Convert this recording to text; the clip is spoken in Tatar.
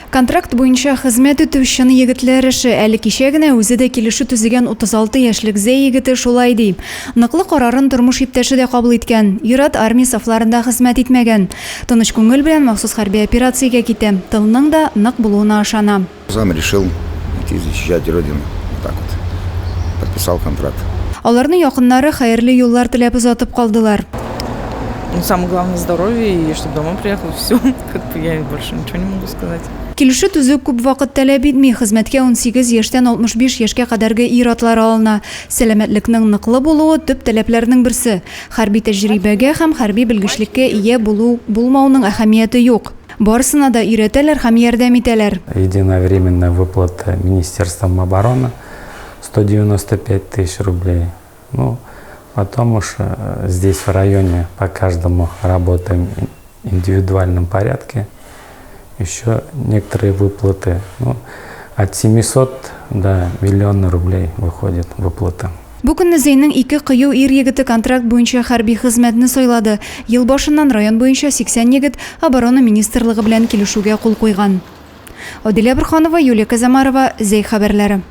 Контракт буенча хезмәт итү чын егетләр эше. Әле кичә генә үзе дә килешү төзегән 36 яшьлек Зәй егете шулай ди. Ныклы карарын тормыш иптәше дә кабул иткән. Ир-ат армия сафларында хезмәт итмәгән. Тыныч күңел белән махсус хәрби операциягә китә. Тылның да нык булуына ышана. Сам решил идти защищать Родину. Вот так вот. Подписал контракт. Аларны якыннары хәерле юллар теләп озатып калдылар. Ну, самое главное здоровье и чтобы домой приехал, все. Как бы я больше ничего не могу сказать. Килешү төзү күп вакыт таләп итми, хезмәткә 18 яшьтән 65 яшькә кадәрге ир-атлар алына. Сәламәтлекнең ныклы булуы төп таләпләрнең берсе. Хәрби тәҗрибәгә һәм хәрби белгечлеккә ия булу-булмауның әһәмияте юк. Барысына да өйрәтәләр һәм ярдәм итәләр. Единовременная выплата Министерством обороны 195 тысяч рублей. Ну, потом уж э, здесь в районе по каждому работаем в индивидуальном порядке. Еще некоторые выплаты. Ну, от 700 до миллиона рублей выходит выплата. Бу көнне Зәйнең ике кыю ир-егете контракт буенча хәрби хезмәтне сайлады. Ел башыннан район буенча 80 егет Оборона министрлыгы белән килешүгә кул куйган. Адилә Борһанова, Юлия Казамарова, Зәй хәбәрләре.